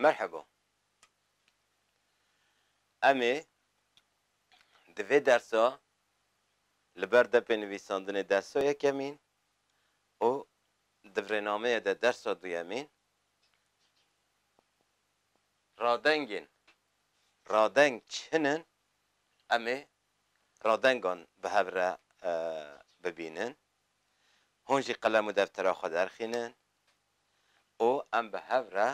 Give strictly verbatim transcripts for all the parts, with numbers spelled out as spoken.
Merheba. Em ê di vê dersa li ber depê nivîsandinê dersa yekemîn û di virênameyê de dersa duyemîn radengên, radeng çi ne, em ê radengan bi hev re, e, bibînin. Hûn jî qelem û deftera xwe derxînin û em bi hev re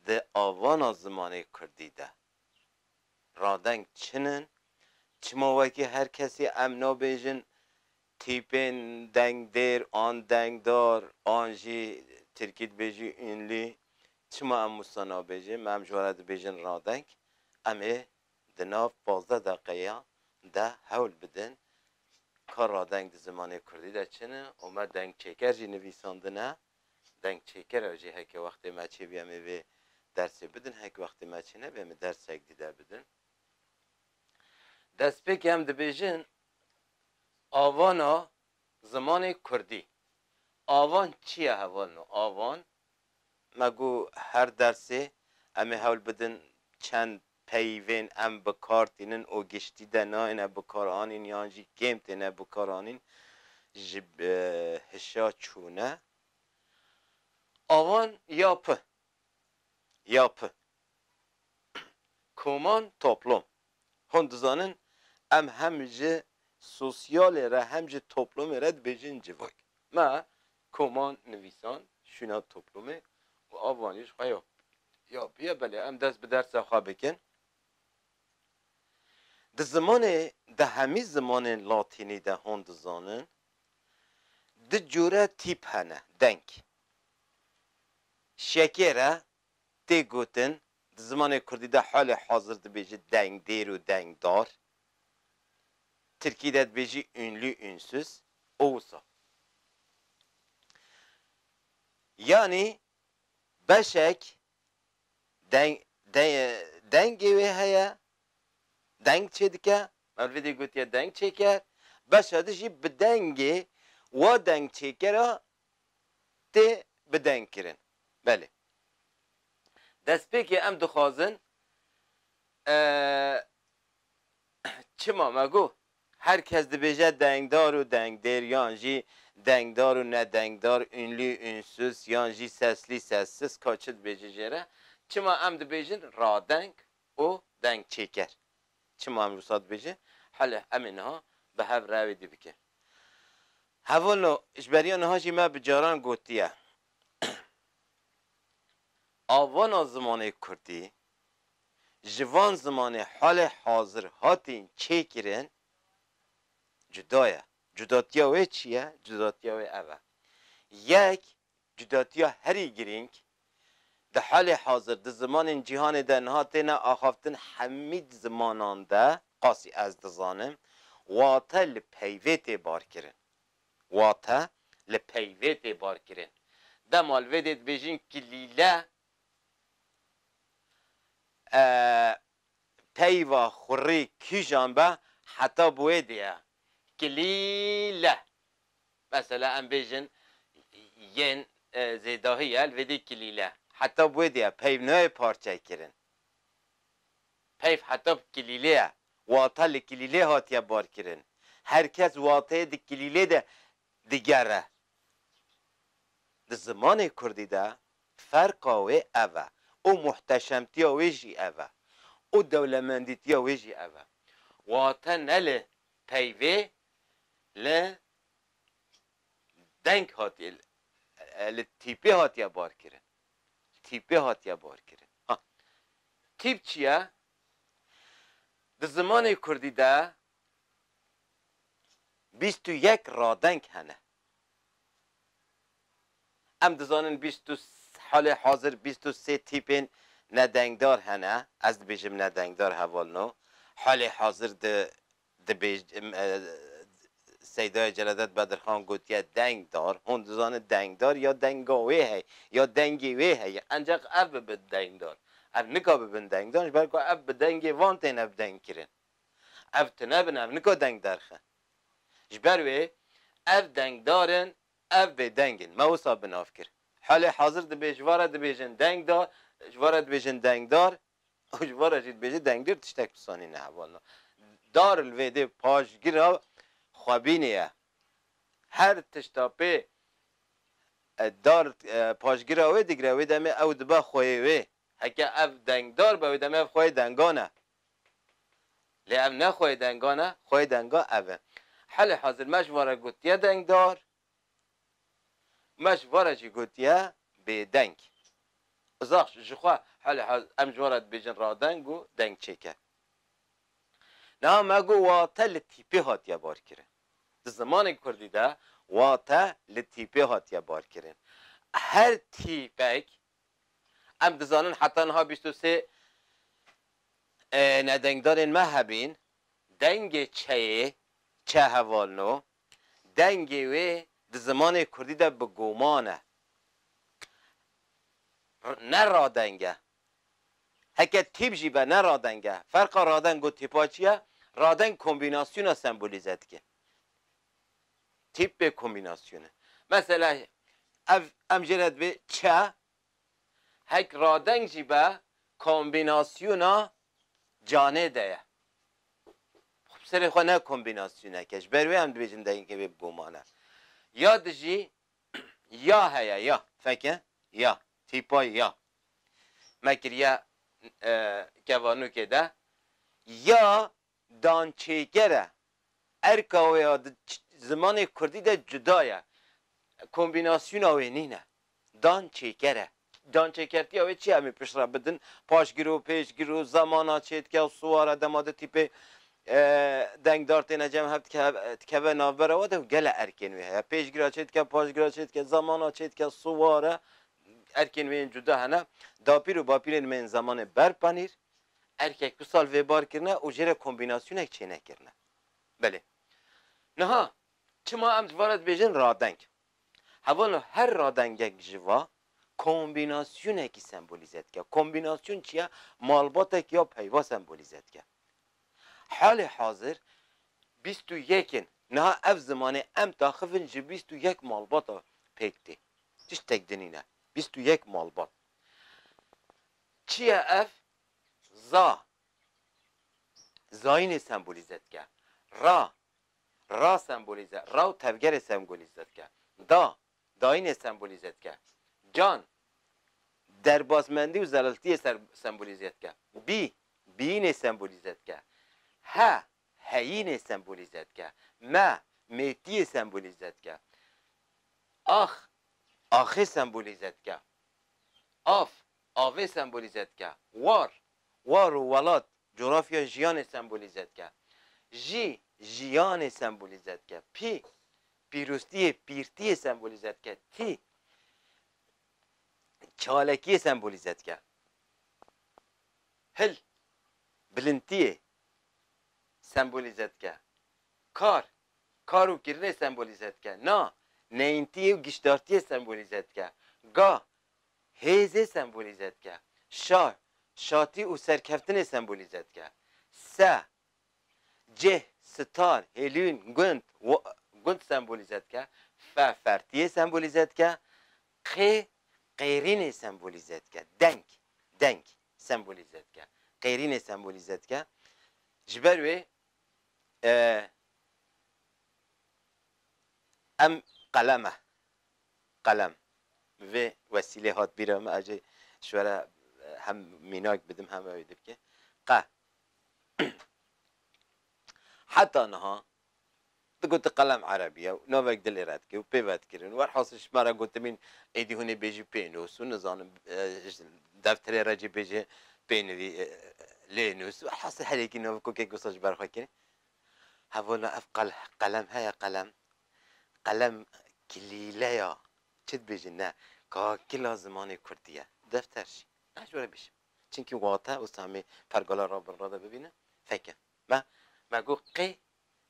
di avana zimanê kurdî de radeng çi ne, çima wekî her kesî em nabêjin tîpên dengdêr an dengdar an jî tirkî dibêjî ünlü, çima em wisa nabêjin, me em ji we re dibêjin radeng, em ê di nav pazdeh deqeyan de hewl bidin ka radeng di zimanê kurdî de çi ne û me dengçêker jî nivîsandine. Dengçêkera jî heke wextê me çêbî em ê vê dersê bidin, heke wextê me çênebî em ê dersek dî de bidin. Destpêkê em dibêjin avana zimanê kurdî. Avan çi ye hevalno? Avan, me got her dersê em ê hewl bidin çend peyvên em bi kar tînin û giştî de nayêne bikaranîn yan jî kêm têne bikaranîn ji, e, hişa çûne. Avan ya pi, ya pi. Koman, toplum. Hûn dizanin, em hem ji sosyalê re hem ji toplumê re dibêjin civak. Me koman nivîsand şûna toplumê û avanî ji xwe ya, ya bûye, belê em dest bi dersa xwe bikin. Di zimanê, di hemî zimanên latînî de hûn dizanin, du cûre tîp hene, deng. Şekê re tê gotin, di zimanê kurdî de halê hazir dibêjî dengdêr û dengdar. Tirkî de dibêjî ünlü, ünsüz û wisa. Yanî beşek deng, de-, dengê wê heye, deng çêdike, me vê dê gotiye deng çêker, beşa di jî bi dengê wa deng çêkera tê bi deng kirin. Belê. Destpêkê em dixwazin, e, çima me got, her kes dibêje dengdar û dengdêr, yan jî dengdar û nedengdar, ünlü, ünsüz, yan jî sesli, sessiz, ka çi dibêje jê re. Çima em dibêjin radeng û dengçêker? Çima em wisa dibêjin? Hele em ê niha bi hev re wê dî bikin. Hevalno, ji beriya niha jî me bi caran gotiye. Avana zimanê kurdî ji van zimanê halê hazir hatîn çêkirin cuda ye. Cudatiya wê çi ye? Cudatiya wê ev e. Yek, cudatiya herî girîng, di halê hazir di zimanên cîhanê de niha têne axaftin, hemî zimanan de, qasî ez dizanim, wate li peyvê tê barkirin. Wate li peyvê tê barkirin. Dema li vê dê dibêjin kilîle, e, peyva xurî kîjan be, heta bi wê dê ye. Kilîle. Mesela em bêjin yên, e, zêdahî ye, li vê dê kilîle. Heta bi wê dê ye, peyv nayê parçe kirin. Peyv heta bi kilîlê ye. Wate li kilîlê hatiye barkirin. Her kes wateyê di kilîlê de digere. Di zimanê kurdî de ferqa wê ev e û muhteşemtiya wê jî ev e û dewlemendîtiya wê jî ev e. Wate ne li peyvê, li deng hatiye, li tîpê hatiye barkirin. Tîpê hatiye barkirin. Ha. Tîp çi ye? Di zimanê kurdî de bîst û yek radeng hene. Em dizanin bîst û, halê hazir bîst û sê tîpên nedengdar hene. Ez dibêjim nedengdar hevalno. Halê hazir di, dibêj-, em, e, Seydayê Celadet Bedirxan gotiye dengdar. Hûn dizanin dengdar ya denga wê heye, ya dengê wê heye. Enceq ev bibin dengdar. Ev nika bibin dengdar, ji ber ku ev bi dengê van têne bi deng kirin. Ev tune bin, ev nika deng derxin. Ji ber wê ev dengdar in, ev bêdeng in. Me wisa bi nav kir. Halê hazir dibê ji vara dibêjin dengdar, ji vara dibêjin dengdar, û ji vara jî dibêje dengdir tiştek pisanî ne hevalno. Dar li vê dê paşgira xwebînê ye. Her tişta pê, e, dar, e, paşgira wê digire, wê demê ew dibe xweyê wê. Heke ev dengdar be, wê demê ev xweyê dengan e. Lê ev ne xweyê dengan e, xweyê dengan ev e. Helê hazir me ji vara gotiye dengdar, me ji vara jî gotiye bêdeng. Zax ji xwe helê haz-, em ji vara dibêjin radeng û dengçêker. Niha me got wate li tîpê hatiye barkirin. Di zimanê kurdî de wate li tîpê hatiye barkirin. Her tîpek, em dizanin heta niha bîst û sê, e, nedengdarên me hebîn, dengê çeyê, çe hevalno, dengê wê di zimanê kurdî de bi goman e. R-, ne radeng e. Heke tîp jî be ne radeng e. Ferqa radeng û tîpa çi ye? Radeng kombînasyona sembolîze dike. Tîp bê kombînasyone. Mesela ev, em jê re dibê çe, hek radeng jî be kombînasyona canê de ye. Serê xwe ne kombînasyoneke. Ji ber wê em dibêjin dengê wê bi goman e. Ya dijî ya heye, ya. Feke ya. Tîpa ya. Me kiriye, e, kevanokê de. Ya dançêker e. Erka wê ya di ç-, zimanê kurdî de cuda ye. Kombînasyona wê nîne. Dan çêker e. Dan çêkertiya wê çi ye? Em ê piştre bidin. Paşgiro, pêşgiro, zamana çêdike, siwara dema di tîpê, e, dengdar têne cem hev dike-, dikeve navbera we de û gele erkên wê heye. Pêşgira çêdike, paşgira çêdike, zamana çêdike, siwara erkên wê yên cuda hene. Dapîr û bapîrên me yên zemanê berpanîr. Erkek wisa li vê bar kirine û jê re kombînasyonek çênekirine. Belê. Niha, çima em ji va re dibêjin radeng? Hevalno her radengek ji va kombînasyonekî sembolîze dike. Kombînasyon çi ye? Malbatek ya peyva sembolîze dike. Halê hazir bîst û yek in. Niha ev zimanê em taxivin ji bîst û yek malbata pêk tê. Tiştek din nîne. Bîst û yek malbat. Çi ye ev? Za. Zayînê sembolîze dike. Ra. Ra sembolîze. Ra û tevgerê sembolîze dike. Da. Dayînê sembolîze dike. Can. Derbasmendî û zeliltiyê ser-, sembolîze dike. Bî. Bîyînê sembolîze dike. He. Heyînê sembolîze dike. Me. Mêtiyê sembolîze dike. Ax. Axê sembolîze dike. Av, avê sembolîze dike. War, war û welat, coğrafya jiyanê sembolîze dike. Jî, jiyanê sembolîze dike. Pî, pîroztiyê, pîrtiyê sembolîze dike. Tî, çalekiyê sembolîze dike. Hil, bilintiyê sembolîze dike. Kar, kar û kirinê sembolîze dike. Na, neyntiyê û gişdartiyê sembolîze dike. Ga, hêzê sembolîze dike. Şa, şatî û serkeftinê sembolîze dike. Se, cih, sitar, hêlûn, gund, wa-, gund sembolîze dike. Fe, fertiyê sembolîze dike. Qê, qêrînê sembolîze dike. Deng, deng sembolîze dike. Qêrînê sembolîze dike. Ji ber wê, e, em qelem e. Qelem. Vê wesîlê hat bîra min, ez ê ji we re, e, hem mînak bidim, hem ew ê dibike. Qe. Heta niha digotin qelem erebî ye û navek dilê re dike û pê vedikirin. Werhasil ji me re gotimîn êdî hûn ê bêjî pênûs û nizanim, e, ji defterê re jî bêjî pênivî, e, lênûs. Werhasil her yekî navik û kek wisa ji ber xwe kirin. Hevala ev qel-, qelem heye, qelem. Qelem kilîle ya. Çi dibêjin ne? Kakila zimanê kurdî ye. Defter jî. Ez ji we re bêjim. Çimkî wate û samê pergala rabin rade bibîne. Feke. Me, me got qê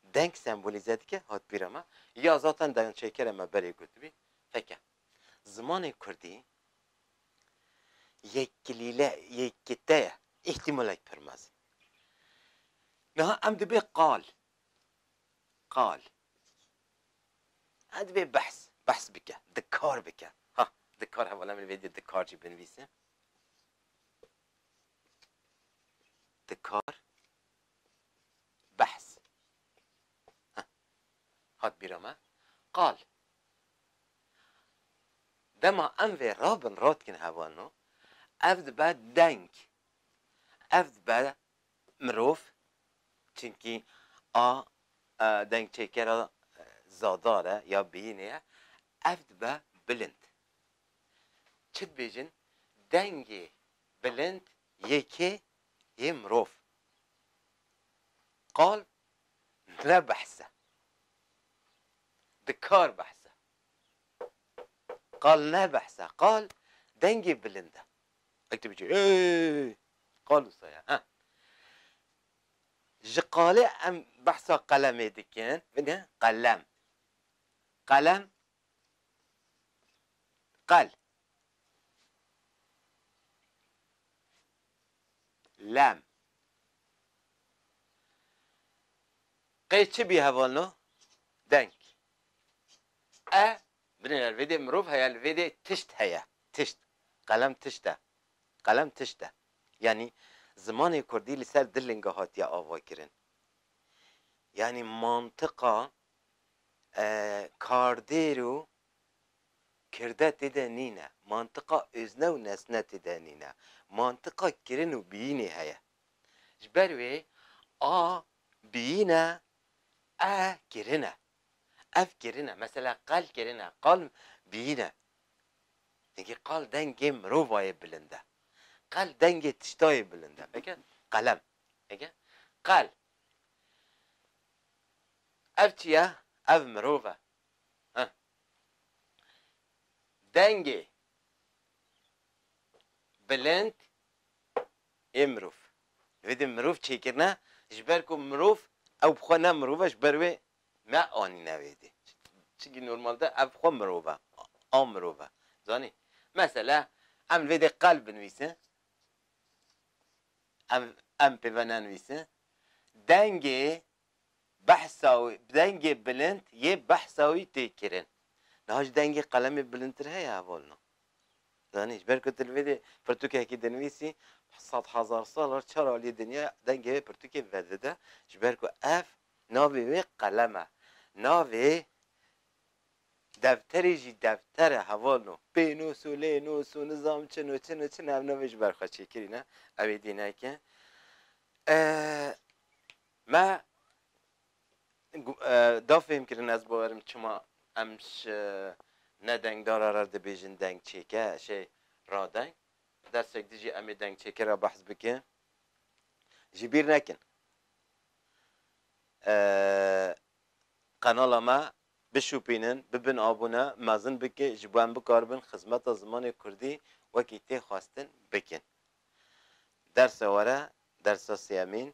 deng sembolîze dike, hat bîra me. Ya zaten dengçêker e, me berê gotibî. Feke. Zimanê kurdî yek kilîle, yek kite ye. Îhtimalek pir mezin. Niha em dibê qal. Qal. Em dibê behs. Behs bike. Dikar bike. Ha. Dikar, hevala min vê dê dikar jî binivîse. Dikar. Behs. Heh. Hat bîra me. Qal. Dema em vê rabin, radikin hevalno, ev dibe deng. Ev dibe mirov, çimkî a, e, dengçêkera, e, zadar e ya biyînê ye, ev dibe bilind. Çi dibêjin? Dengê bilind yê kê? Yê mirov. Qal ne behs e. Dikar behs e. Qal ne behs e. Qal dengê bilind e. Wek tu bêjî, "Ey!" Qal wisa ye. Ha. Ji qalê em behsa qelemê dikin. Bine, qelem. Qelem. Qel. Lem. Qê çi bî hevalno? Deng. E, binêre li vê dê mirov heye, li vê dê tişt heye. Tişt. Qelem tişt e. Qelem tişt e. Yanî zimanê kurdî li ser du linga hatiye avakirin. Yanî mantiqa, e, kardêr û kirde tê de nîne. Mantiqa ozne û nesne tê de nîne. Mantiqa kirin û biyînê heye. Ji ber wê a biyîn e, e kirin e. Ev kirin e. Mesela qel kirin e. Qal biyîn e. Peki qal dengê mirovayê bilind e. Qel dengê tiştayê bilind e. Peki qelem. Peki qel. Ev çi ye? Ev mirov e. Heh. Dengê bilind ê mirov. Li vê dê mirov çêkirine, ji ber ku mirov ew bi xwe ne mirov e, ji ber wê me anîne vê dê. Çimkî normalde ev bi xwe mirov e. A mirov e. Zanî? Mesela, em li vê dê qel binivîsin. Em, em pê ve nenivîsin. Dengê behsa wî, dengê bilind yê behsa wî tê kirin. Niha jî dengê qelemê bilindtir heye hevalno. Zanî, ji ber ku tu li vê dê pirtûkekî dinivîsî, sed hezar sal e, çar aliyê dinya dengê wê pirtûkê vedide, ji ber ku ev navê wê qelem e. Navê defterê jî defter e hevalno. Pênûs û lênûs û nizam çin û çin û çin, ev navê ji ber xwe çêkirî ne. Ew ê dî neke. E, me gu-, e, da fêhm kirin, ez bawerim çima em ji nedengdara re dibêjin dengçêke, şey, radeng. Dersek dijî em ê dengçêke re behs bikin. Ji bîr nekin. E, qenala me bişopînin, bibin abone, mezin bike, ji bo em bikaribin xizmeta zimanê kurdî wekî tê xwestin bikin. Dersa were, dersa sêyemîn,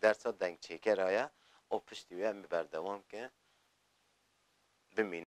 dersa dengçêkera ye û piştî wê em ê berdewam ke bimînin.